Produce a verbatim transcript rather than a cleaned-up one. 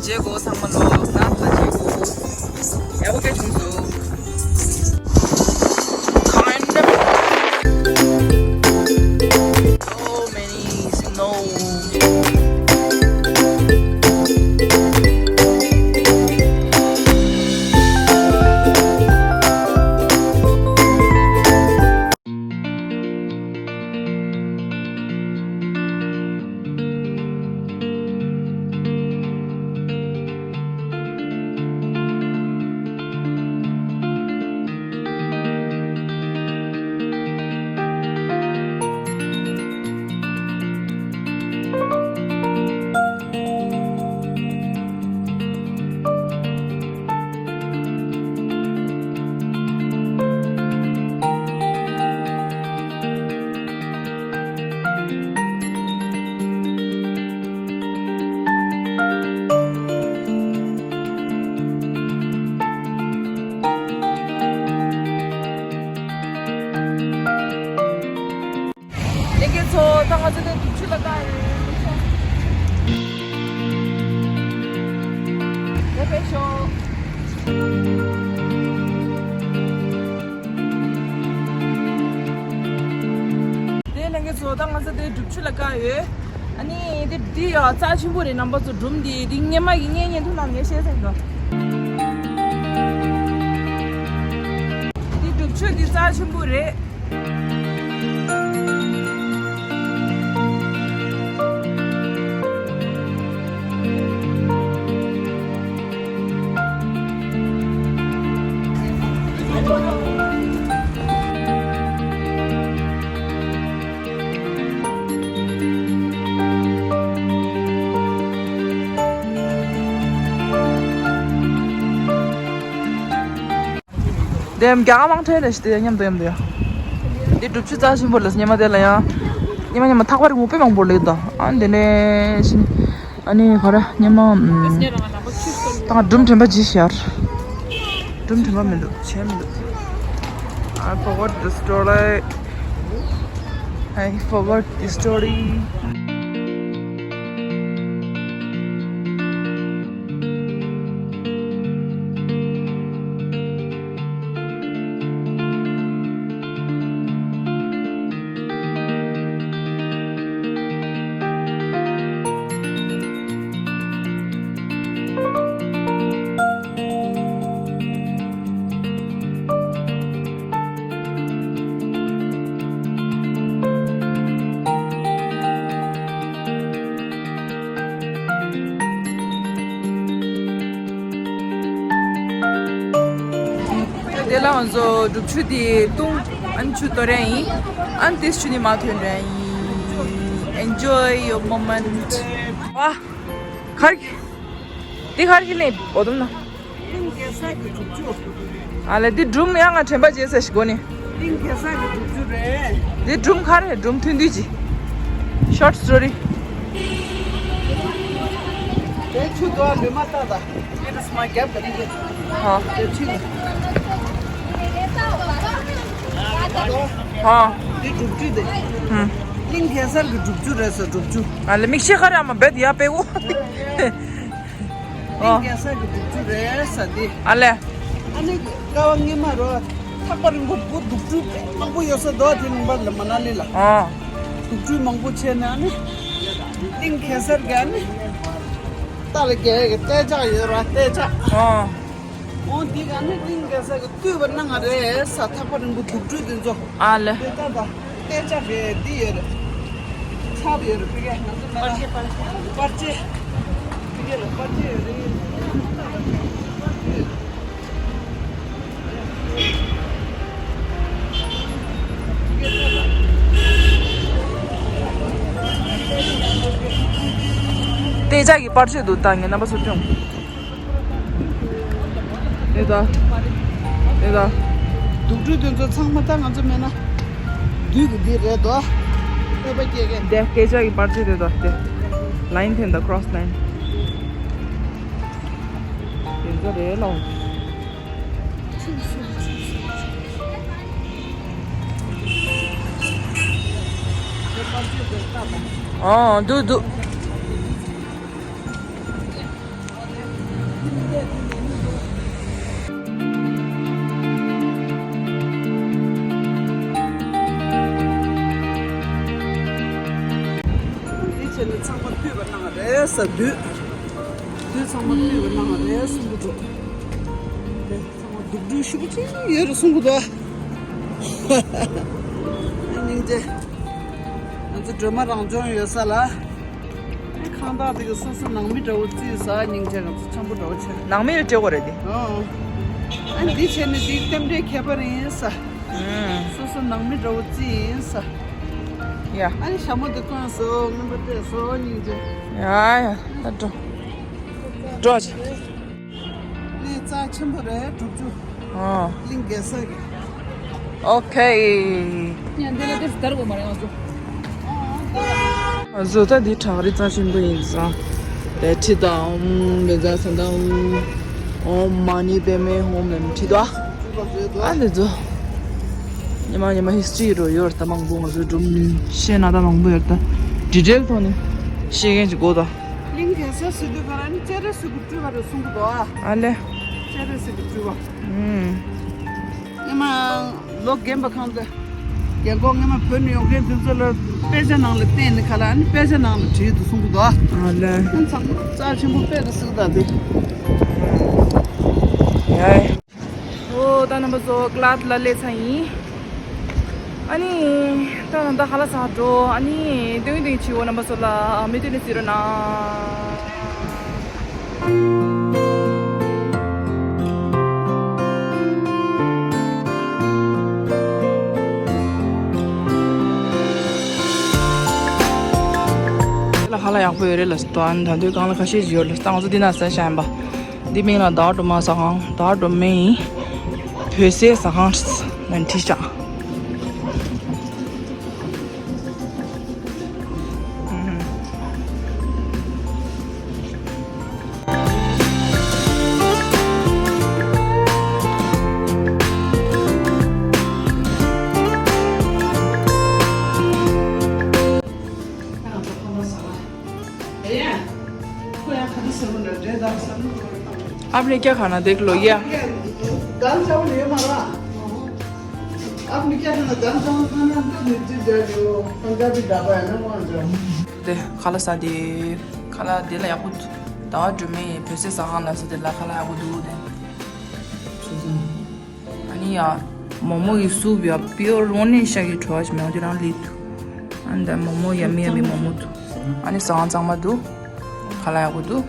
བྱེད་དགོས། ཚང་མ་ལོ་ན་ད་བྱེད་དགོས། ཡག་པོ་སྐད་བྱུང་སོང་། Kind of. So many snow. ལྷན་རྒྱས་ཚོ། ད་ང་ཚོ་དེ་དུག་ཆུ་ལ་བཏང་ཡོད། ཡ་ཕེབས་ཤོག། དེ་ལྷན་རྒྱས་ཚོ། ད་ང་ཚོ་དེ་དུག་ཆུ་ལ་བཏང་ཡོད། ཨ་ནི་དེ་འདི་ཡ་རྩ་ཆེན་པོ་རེད། རྣམ་པ་ཚོ། སྒྲུང་འདི་འདི་སྔོན་མ་གི་བརྙན་བརྙན་ཐུང་ནང་ངས་བཤད་ཚར་འདུག། འདི་དུག་ཆུ་འདི་རྩ་ཆེན་པོ་རེད། དེ་རྒྱ་གར་དམངས་ཁྲོད་ལ་ཞིག་དེ་མཉམ་དུ་མཉམ་དུ་ཡ། འདི་སྒྲུབ་ཆུ་རྩ་ཆེན་པོ་ལ་སྙེ་མ་དེ་ལ་ཡང་། སྙེ་མ་སྙེ་མ་ཐག་པ་རིང་པོ་དཔེ་མང་པོ་ལེགས་དང་། ཨ་འདི་ནས་ཤི། ཨ་ནི་བར་སྙེ་མ། ད་སྒྲུང་དྲན་པ་ཇི་ཤར། སྒྲུང་དྲན་པ་མི་འདུག་བྱས་མི་འདུག I forgot the story. I forgot the story. དེ་ལ་ང་ཚོ་སྒྲུབ་ཆུ་དེ་བཏུང་། ཨ་ནི་ཆུ་གཏོར་ཡ་ཡིན། ཨ་ནི་དེ་ཆུ་ནི་མ་ཐོན་ར་ཡིན། Enjoy your moment. ཝ། གར་གི། འདི་གར་གི་ནས་འོ་དམ་ན། གླིང་གེ་སར་གྱི་སྒྲུབ་ཆུ། ཨ་ལས། འདི་སྒྲུང་ཡང་ང་དྲན་པ་བརྗེད་ས་ཞིག་གོ་ནི། གླིང་གེ་སར་གྱི་སྒྲུབ་ཆུ་རེད། འདི་སྒྲུང་ག་རེ། སྒྲུང་ཐུང་ཐུང་ཅིག Short story. དེ་ཆུ་དོ་ལུས་མ་ལྟ་ད། དེ་དུ་སྨ་རྒྱབ་ག་རེ་གི། ཧ། དེ་ཆུ་ལ། ཧ། འདི་སྒྲུབ་ཆུ་དེ། ཧུམ། གླིང་གེ་སར་གྱི་སྒྲུབ་ཆུ་རེད་ཟེར། སྒྲུབ་ཆུ། ཨ་ལས། མིག་ཤེལ་ག་རེ་ཨ་མ་བེད་ཡ་པེ་འོ། གླིང་གེ་སར་གྱི་སྒྲུབ་ཆུ་རེད་ཟེར་འདི། ཨ་ལས། ཨ་ནི་ཀ་བ་སྔོན་མ་རོ། ཐག་པ་རིང་པོ་བུ་དུག་སྦྲུལ་མང་པོ་ཡོད་ས་དོ། དེ་ནང་པ་ལ་མ་ན་ལི་ལ། ཨ། དུག་སྦྲུལ་མང་པོ་བྱས་ནས་ཨ་ནི། གླིང་གེ་སར་གྱི་ཨ་ནི། རྟ་ལ་རྒྱལ་གྱི་རྟ་ལྕག་ཡོད་ར། རྟ་ལྕག་ཨ། འོ་འདི་ག་ནི་གླིང་གེ་སར་གྱི་བཏུལ་བ་གནང་བ་རེད་ཟེར། ཐག་པ་རིང་པོ་དུག་སྦྲུལ་དེ་ཚོ། ཨ་ལས། དེ་ལྟ་ད། རྟ་ལྕག་རེད། འདི་ཡོད་རེད། ཚབ་ཡོད་རེད། ཕི་གེ་ང་ཚོ་མེད་ན། པར་ཆས། པར་ཆས། པར་ཆས། ཕི་གེ་ལ་པར་ཆས་ཡོད་རེད། རྟ་ལྕག་གི་པར་ཆས་འདུག་ད་ངས་རྣམ་པ་ཚོར་སྟོན། དེ་ད། དེ་ད། དུག་སྦྲུལ་དེ་ཚོ་ཚང་མ་ད་ང་ཚོ་མེད་ན། བདུད་ཀྱི་འདི་རེད་དོ། སྤོབས་པ་སྐྱེ་མཁན། དེ་སྐད་ཆ་གི་པར་ཆས་དེ་ད་དེ། Line་འཐེན་ད། Cross line། དེ་ཚོ་རེད་ལོ། ཨོ་འདུག་འདུག། དུས་དུས་ཚང་མ་དུས་ཀྱི་ནང་རེད་གསུང་གི་འདུག་དེ་ཚང་མ་སྡུག་སྦྲུལ་ཞེ་པོ་ཅིག་ཡོད་རེད་གསུང་གི་འདུག་སྙིང་རྗེ། ང་ཚོ་སྒྲོལ་མ་རང་སྦྱོང་ཡོད་ས་ལ། ཁང་བདག་དེ་གི་སོ་སོ་ནང་མི་འདྲ་བོ་བརྩིས་ས། སྙིང་རྗེ། ང་ཚོ་འཆམ་པོ་འདྲ་བོ་བྱས། ནང་མི་ལ་སྤྲད་དགོས་རེད་དེ། ཨོ། ཨ་འདི་བྱས་ནས་འདི་རྟེན་འབྲེལ་ཁྱད་པར་ཡིན་ས། ཨུམ། སོ་སོ་ནང་མི་འདྲ་བོ་བརྩིས་ཡིན་ས། ཡ། ཨ་ནི་ཞྭ་མོ་དེ་བསྐོན་སོང་། རྔན་པ་སྤྲད་སོང་། སྙིང་རྗེ། ཡ་ཡ། ད་འགྲོ། འགྲོ་བྱ། གནས་རྩ་ཆེན་པོ་རེད། དྲུག་ཅུ། ཨོ། གླིང་གེ་སར་གྱི། ཨོ་ཁེ། ཡང་འདི་ལ་དེ་ལྟར་དགོས་མ་རེད་ང་ཚོ། ང་ཚོ་ད་འདི་བྲག་རི་རྩ་ཆེན་པོ་ཡིན་ཙང་། དེ་ཁྲིད་དང་། ཨོཾ་བཛྲ་སཏྭ་ཨོཾ། ཨོཾ་མ་ཎི་པདྨེ་ཧཱུྃ་ལབ་ནས་ཁྲིད་དོ། ཨ་ནི་ཚོ། ཉི་མ་ཉི་མ་ཧིས་ཊི་རི་རུ་ཡོད་རེད་ད། མང་པོ་ང་ཚོའི་སྒྲུང་བཤད་ན་ད་མང་པོ་ཡོད་རེད་ད། ཌི་ཊེལ་ཐོག་ནས་ཤེས་མཁན་ཅིག་དགོས་ད། གླིང་གེ་སར་ཟེར་དུས་ག་རང་ནི་སྤྱན་རས་གཟིགས་ཀྱི་སྤྲུལ་པ་རེད་གསུང་གི་འདུག་ཨ། ཨ་ལེ། སྤྱན་རས་གཟིགས་ཀྱི་སྤྲུལ་པ། ཨུམ། སྔོན་མ་ལོ་རྒན་པ་གང་དུ། རྒན་གོག་སྔོན་མ་བོད་ནས་ཡོང་མཁན་དེ་ཚོ་ལ་དཔེ་ཆ་ནང་ལ་བལྟས་ནས་ག་ལ་ཨ་ནི་དཔེ་ཆ་ནང་ལ་བྲིས་འདུག་གསུང་གི་འདུག་ཨ། ཨ་ལེ། ཨ་ནི་ཚང་མ་རྩ་ཆེན་པོ་དཔེ་དེ་གཟིགས་དང་དེ། ཡ། ཨོ་ད་རྣམ་པ་ཚོ་ཀླད་ལ་སླེབས་ཚར་ཡིན། ཨ་ནི་ད་ད་ཧ་ལ་ས་འགྲོ། ཨ་ནི་སྟོན་སྟོན་བྱིའོ་རྣམ་པ་ཚོ་ལ་མི་སྟོན་ནས་ཟེར་རོ་ན། ལ་ཧ་ལ་ཡག་པོ་ཡོད་རེད་ལ་སྟོན། ད་དུང་གང་ལ་ཁ་ཤས་ཡོད་ལ་སྟོན། ང་ཚོ་འདི་ན་ཟ་བཞག་ཡིན་པ། འདི་མིང་ལ་ཟླ་བ་སྒྲོལ་མ་ཟ་ཁང་། ཟླ་བ་སྒྲོལ་མའི་བོད་ཟས་ཟ་ཁང་ལ་བྲིས་བཞག आपने क्या खाना? देख लो ये। दाल चावल ये हमारा। आपने क्या खाना? दाल चावल खाना है तो नीचे जा जो पंजाबी ढाबा है ना, वहाँ जाओ। दे, खाला सादी, खाला दिल या कुछ दावा जो मैं पैसे सहान ला से दिला खाला या कुछ दूध है। ཨ་ནི་ཡ། མོག་མོག་གི་སུབ་ཡ་པིའོར་དངོས་གནས་ཤ་གི་བྲོ་བ་ཞིག་མེད་པ་དེ་རང་ལི་འདུག་ཨ་ནི་ད་མོག་མོག་ཡ་མི་ཡ་མི་མོག་མོག་འདུག་ཨ་ནི་ཟ་ཁང་གཙང་མ་འདུག་ཁ་ལག་ཡག་པོ་འདུག